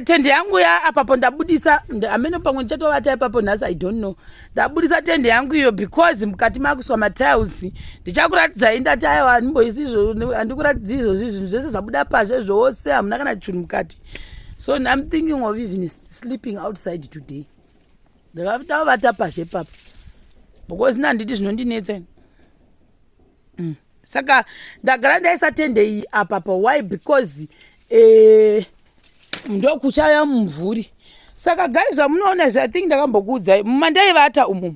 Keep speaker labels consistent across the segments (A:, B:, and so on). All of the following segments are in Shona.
A: Tende yangu ya apapo ndabudisa, amene pamwe ndichatovata ipapo nhasi, I don't know. Ndabudisa tende yangu iyo because mukati makuiswa matiles. Ndichakuratidzai, ndati aiwa, handimboisi izvo, handikuratidzi izvozvi. Zvinhu zvese zvabuda pazve zvose, hamuna kana chinhu mukati. So I'm thinking of even sleeping outside today. Ndakavata pazhe papa because nandidi zvinondinetsa. Saka ndagara ndaisa tende iyi apa pa. Why? Because ndokuchaya mumvuri. Saka guys, zvamunoona izvi, I think ndakambokuudzai mumandaivata umumu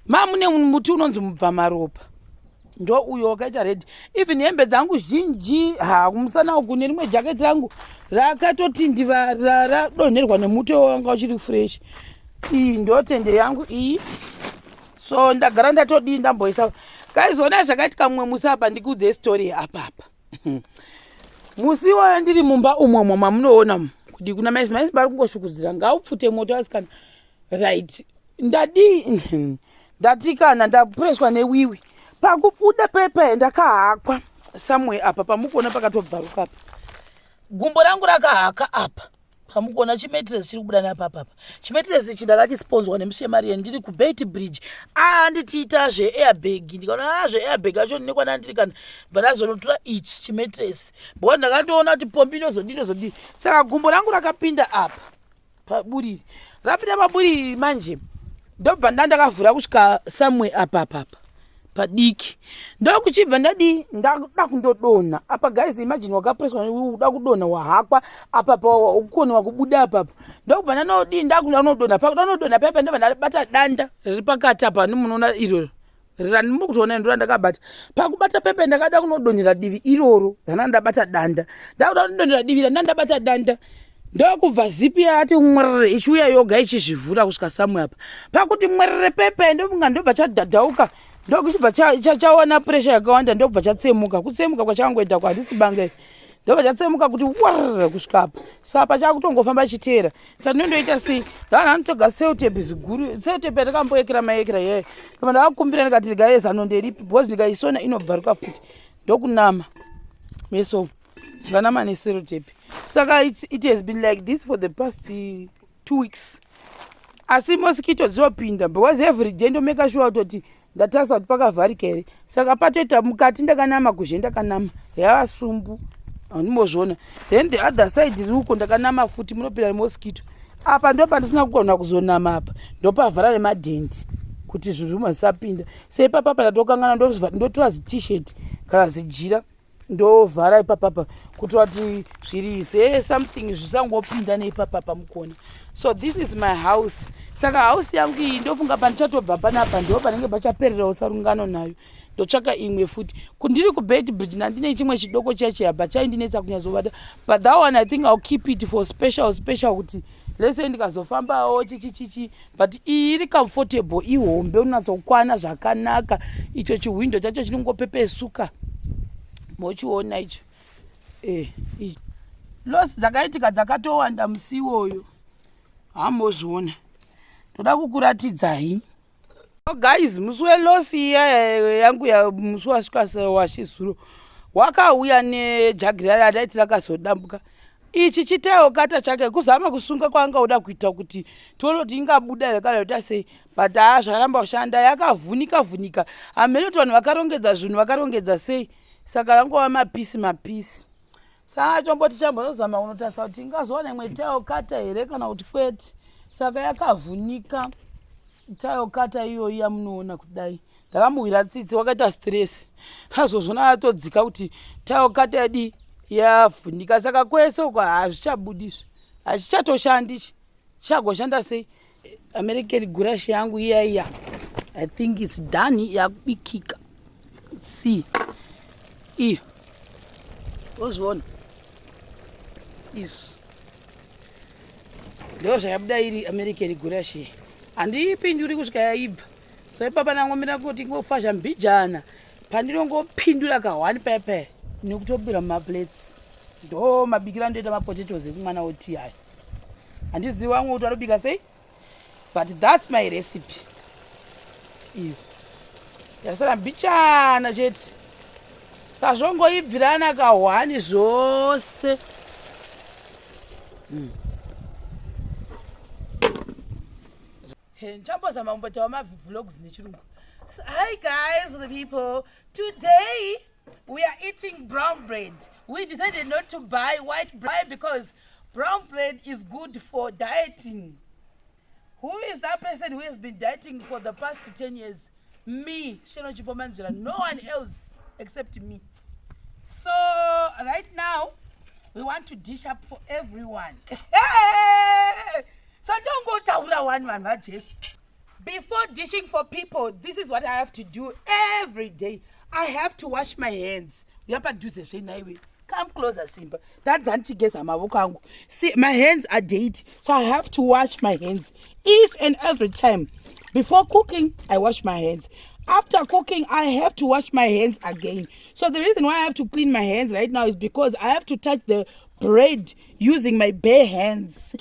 A: mamune muti unonzi mubvamaropa, ndo uyo wakaita red. Even hembe dzangu zhinji, ha, kumusana uku nerimwe jaketi rangu rakatotindiva, radonherwa nemuti wanga uchiri fresh. Iyi ndo tende yangu iyi. So ndagara ndatodii, ndamboisa. Guys, ona zvakaitika mumwe musi apa, ndikuudzei story apapa. Musi iwoyo ndiri mumba umwomwo mamunoona kudi kuna maisi, maisi vari kungoshukudzira, ngaupfute moto asikana. Right, ndadii, ndati kana ndapureswa newiwi pakubuda pepe, ndakahakwa somewhere apa pamukuona pakatobvaruka apa. Gumbo rangu rakahaka apa pamukuona chimattress chiri kubuda napapapa. Chimattress ichi ndakachisponzwa nemushemarian ndiri kuBeitbridge. Anditiita zveairbag, ndikaona a zveairbag acho ndinekwana ndiri kana bva ndazonotora ichi chimattress because ndakatoona kuti pombi inozodii, inozodii. Saka gumbo rangu rakapinda apa paburiri, rapinda paburiri manje, ndobva ndandakavhura kusvika somewhere apa apapa padiki, ndokuchibva ndadii, ndada kundodonha apa. Guys, imagine wakapreswa, uda kudonha, wahakwa apa, ukoniwa kubuda apapa. Ndokubva ndanodii, ndakunodonha, pakudanodonha paipa ndobva ndabata danda riri pakati apa. Munoona iroro randimuri kutoona, ndo randakabata. Pakubata pepe, ndakada kunodonhera divi iroro rana ndabata danda. Ndakuda kunodonhera divi randa ndabata danda, ndokubva zipi yati mwerere ichiuya yoga ichizvivhura kusvika samwe apa. Pakuti mwerere pepe, ndofunga ndobva chadhadhauka, ndokuchibva chawana pressure yakawanda, ndokubva chatsemuka. Kutsemuka kwachangoita kwa handisi banga, ndobva chatsemuka kuti warr kusvika apa. Saka chakutongofamba chiteera. Chandinondoita sei, ndavanhu anotoga sellotape ziguru, sellotape yatakamboekera maekera yeye. Ndobva ndavakumbira ndikati, "Regai, zano nderipi?" Because ndikaisona inobvaruka futi. Ndokunama meso, nganama nesellotape. Saka it has been like this for the past 2 weeks, asi mosquito dzinopinda because every day ndomake sure kutoti ndatarisa kuti pakavharika here. Saka patoita mukati ndakanama, kuzhe ndakanama, yava sumbu, handimbozviona. Then the other side riri uko ndakanama futi, munopinda nemosquito. Apa ndo pandisina kugona kuzonama, apa ndopavhara nemadhendi kuti zviruma zvisapinda. Seipapapa ndatokangana, ndotora zitshirt kana zijira, ndovhara ipapapa kuitira kuti zvirize something zvisangopinda neipapapa mukona. So this is my house. Saka house yangu iyi, ndofunga pandichatobva panapa ndo panenge pachapererawo sarungano nayo, ndotsvaka imwe futi. Kundiri kuBeitbridge nandine chimwe chidoko chachiyabva chaindinetsa kunyatsovata, but that one I think I'll keep it for special special, kuti lese ndikazofambawo chichi chichi. But iyi iri comfortable, ihombe, unonatsokwana zvakanaka. Icho chihwindo chacho chinongopepesuka, mochiona icho. Loss dzakaitika dzakatowanda musi iwoyo, hambozviona. Ndoda kukuratidzai guys, musi weloss iya yangu, musi wasvika washizuro, wakauya nejagi raya radaiti rakazodambuka. Ichi chitile cutter chake, kuzama kusunga kwaanga uda kuita kuti tione kuti ingabuda here kana kuita sei, but haa, zvaramba kushanda, yakavhunika vhunika. Hamene kuti vanhu vakarongedza zvinhu vakarongedza sei. Saka rangova mapieces mapieces. Saka tomboti chambonozama kunotarisa kuti ingazowana imwe tile cutter here kana kuti kwete. Saka yakavhunika tile cutter iyoyi yamunoona kudai. Ndakamuhwira tsitsi, wakaita stress, azozvona atodzika kuti tile cutter yadi yavhunika. Saka kwese uko hazvichabudizvi, hachichatoshandi ichi, chichagoshanda sei? American goulash yangu iya iya, I think it's done, yakubikika. See iyo, ozviona izvi, ndo zvayabuda iri American goulash iyi. Handiipinduri kusvika yaibva. So ipapa ndangomira kuti ingofasha mbijana, pandinongopindura kahwani paya paya nekutobira mumaplates. Ndo mabikiro andoita mapotatoes ekumwana woti aya. Handizivi vamwe kuti vanobika sei, but that's my recipe. Iyo yasara mbichana chete, sazvongoibvirana kahwani zvose. Ndichambozama kumboitawo mavlogs nechirungu. So, hi guys, the people. Today we are eating brown bread. We decided not to buy white bread because brown bread is good for dieting. Who is that person who has been dieting for the past 10 years? Me, Sheno Chipomanjira. No one else except me. So right now, we want to dish up for everyone. Zvandongotaura one vanhu vaJesu. Before dishing for people, this is what I have to do every day. I have to wash my hands. Uya padhuze zvenaiwe. Come closer, Simba. Tadza ndichigeza mavoko angu. See, my hands are dirty, so I have to wash my hands each and every time. Before cooking, I wash my hands. After cooking, I have to wash my hands again. So the reason why I have to clean my hands right now is because I have to touch the bread using my bare hands.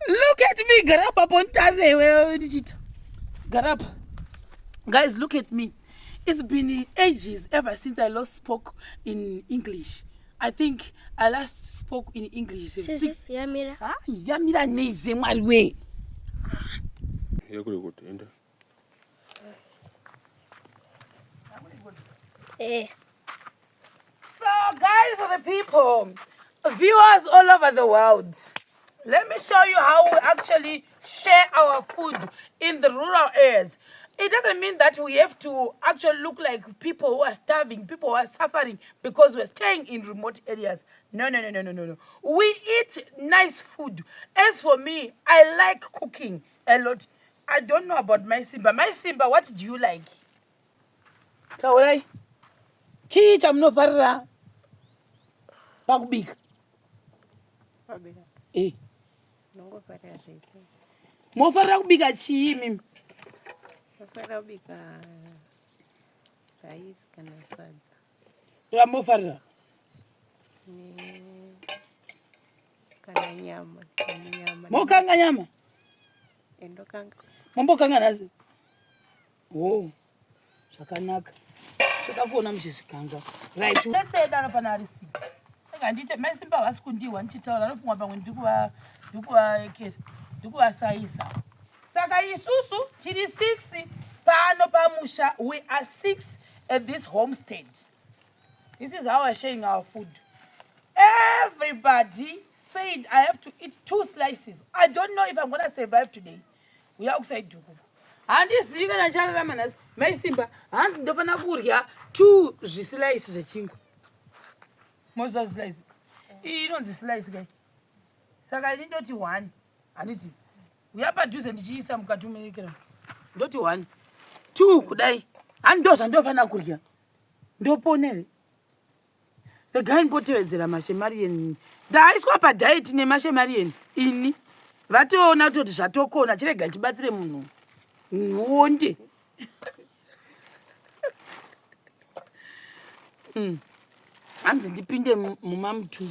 A: Look at me, garapa pontare. Garapa. Guys, look at me. It's been ages ever since I last spoke in English. I think I last spoke in English.
B: Sisi, yamira.
A: Ah, yamira nei mwari we.
C: Yakuri kuti enda.
B: Eh.
A: So, guys, for the people, viewers all over the world, let me show you how we actually share our food in the rural areas. It doesn't mean that we have to actually look like people who are starving, people who are suffering because we're staying in remote areas. No, no, no, no, no, no, no. We eat nice food. As for me, I like cooking a lot. I don't know about my Simba. My Simba, what do you like? Taurai. Chii chamunofarira pakubika?
D: Pabika.
A: Eh.
D: Ndinongofarira zvese.
A: Mofarira kubika chii imimi?
D: Ndofarira kubika rice kana sadza.
A: Ramofarira?
D: Ne kana nyama, nyama.
A: Mokanga nyama?
D: Ndokanga.
A: Mombokanga nhasi? Oh, zvakanaka. Toda kuona muchizvikanga. Right. Let's say dano pana ari 6. Saka ndiite mai Simba havasi kundiwa ndichitaura anofunga pamwe ndikuva ndikuvaekera ndikuvasaisa. Saka isusu tiri 6 pano pamusha. We are 6 at this homestead. This is how we're sharing our food. Everybody said I have to eat 2 slices. I don't know if I'm gonna survive today. Uya kusaiduku. Handizivi kana ndichararama nhasi. Mai Simba, hanzi ndofanira kurya 2 zvislice zvechingwa. Moziva slice? Iyi inonzi slice kai. Saka ini ndoti 1. Handiti. Uya padhuze ndichiisa mukati umerekera. Ndoti 1. 2 kudai. Handi ndo zvandofanira kurya. Ndopona here? Regai ndipotevedzera mashemarieni. Ndaiswa padiet nemashemarieni ini. Vatoona kutoti zvatokona chirega ndibatsire munhu. Uonde. Hanzi ndipinde mumamutu.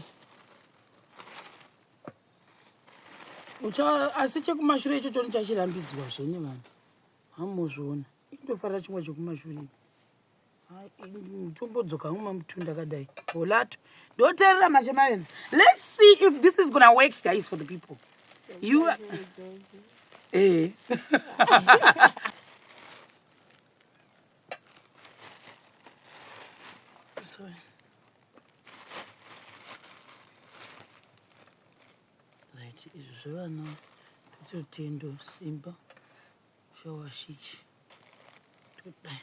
A: Ucha asi chekumashure ichocho ndichachirambidzwa zvenyu vanhu. Hamuzviona. Indofarira chimwe chekumashure. Tombodzoka hangu mamutu ndakadai. Holato. Ndoteerera mashemarians. Let's see if this is gonna work guys for the people. You are... Eh. Sorry. Right, izvi zvevana tototendo Simba shawashichi. Todai.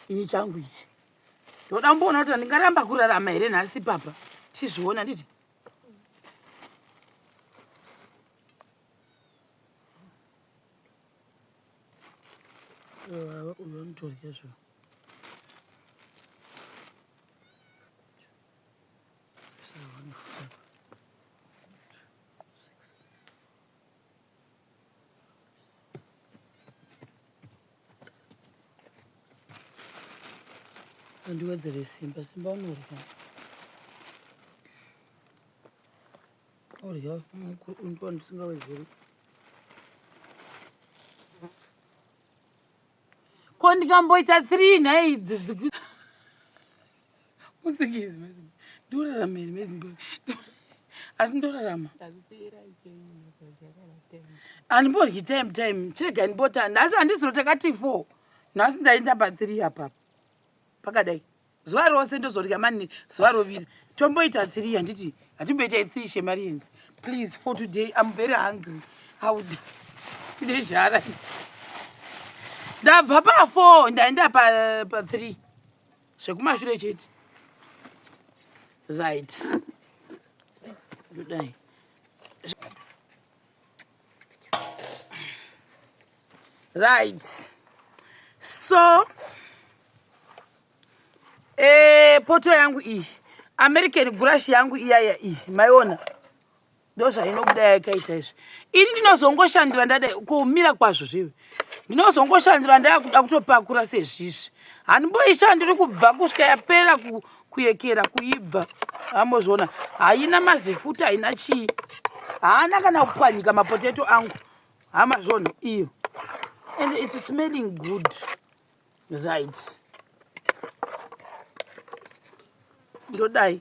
A: Ini changu ichi. Ndoda kumboona kuti ndingaramba kurarama here nhasi papa. Tizviona nditi. Uyu anotorya zvo. Andiwedzere simba, simba unorya. Urya undiwa ndisingawedzeri. Ko ndikamboita 3 nhai idzi ziku Musikizi meZimbabwe. Ndiurarame here meZimbabwe. Asi ndorarama. Handimboryi time time. Chirega ndibota. Nhasi handiziro takati 4. Nhasi ndaenda pa 3 apa. Pakadai. Zuva rose ndozorya mani zuva rovira. Tomboita 3 handiti? Hatimboita 3 Shemarians. Please for today I'm very hungry. I would ndezhara. Ndabva pa 4 ndaenda pa pa 3. Zvekumashure chete. Right. Ndodai. Right. So eh poto yangu iyi American brush yangu iyaya iyi maiona ndozvainobuda yakaita izvi ini ndinozongoshandira ndada kumira kwazvo zvivi ndinozongoshandira ndakuda kutopakura sezvizvi handimboishandiri kubva kusvika yapera kuyekera kuibva ambozviona haina mazifuta haina chii haana kana kupwanyika mapoteto angu hamazviona iyo and it's smelling good right ndodai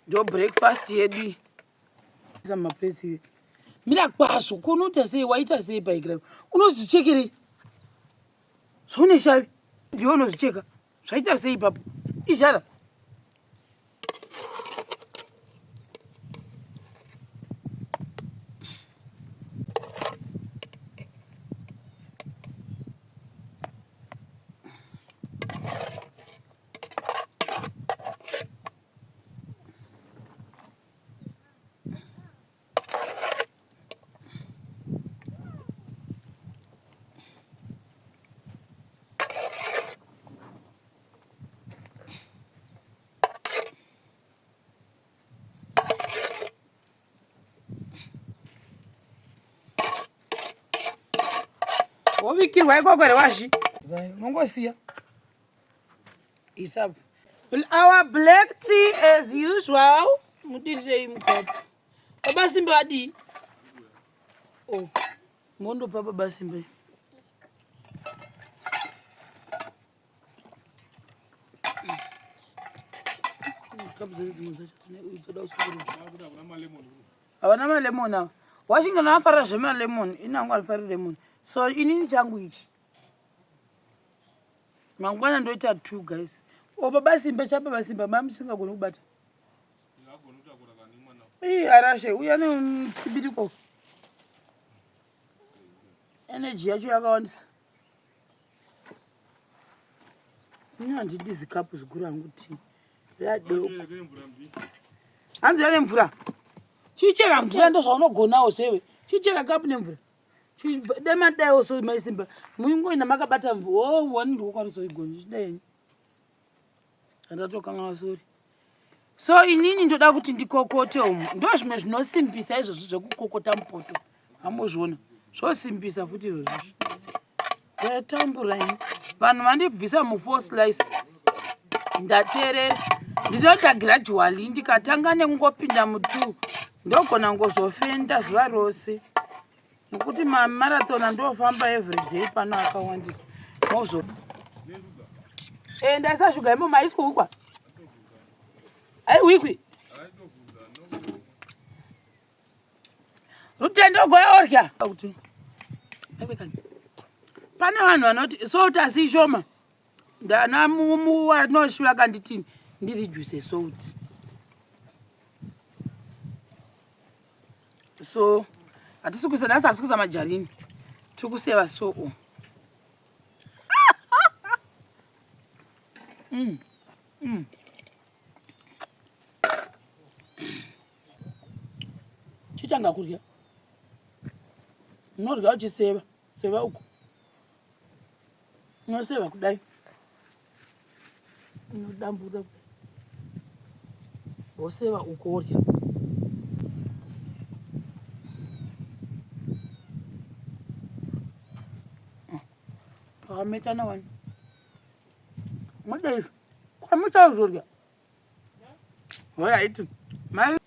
A: ndo breakfast yedu maplates mira kwazvo kunoita sei waita sei paikira unozvichekerei zvaune shavi ndiwe unozvicheka zvaita sei ipapo izhara Wobikirwa ikoko here wazhi? Unongosiya. Isa our black tea as usual. Mudirirei mukopo. Baba Simba adii? Oh, mondopa Baba Simba. Havana malemon ava. Washington anofarira zvemalemon, ini hangu handifariri lemon. So inini changu ichi. Mangwana ndoita two guys. O baba Simba chababa Simba mamusingagoni kubata. Ii arashe uya netsibiriko. Energy yacho yakawandisa. Ini handidi zikapu ziguru hangu tii. Yadoko. Hanzi yane mvura. Chichera mvura ndozvaunogonawo sewe. Chichera kapu nemvura. Dema daiwo so mai Simba. Mungoina makabata mvura. Oh, wani ndokwanisa kuigona. Chidai. Ndatokanganwa sorry. So inini ndoda kuti ndikokote umu. Ndo zvimwe zvinosimbisa izvozvo zvekukokota mupoto. Hamuzviona. Zvosimbisa futi izvozvo. Ndatambura ini. Vanhu vandibvisa mu four slice. Ndateerera. Ndinoita gradually ndikatanga nekungopinda mu two ndogona kungozofenda zuva rose. Nokuti mamarathon andofamba everyday pano akawandisa. Mozo. Eh, ndaisa shuga imomo haisi kuhukwa. Haihwikwi. Rutendo goya orya. Kuti. Pane vanhu vanoti salt asi ishoma. Ndana muwanoshi vakanditi ndireduce salt. So hatisi kuisa nhasi hatisi kuisa majarini. Tiri kuseva so. Chitanga kudya. Unorya uchiseva, seva uko. Unoseva kudai. Unodambura kudai. Woseva uko wodya. Akametana wani. Muda izvi. Kwamuchazodya. Alright. Mai.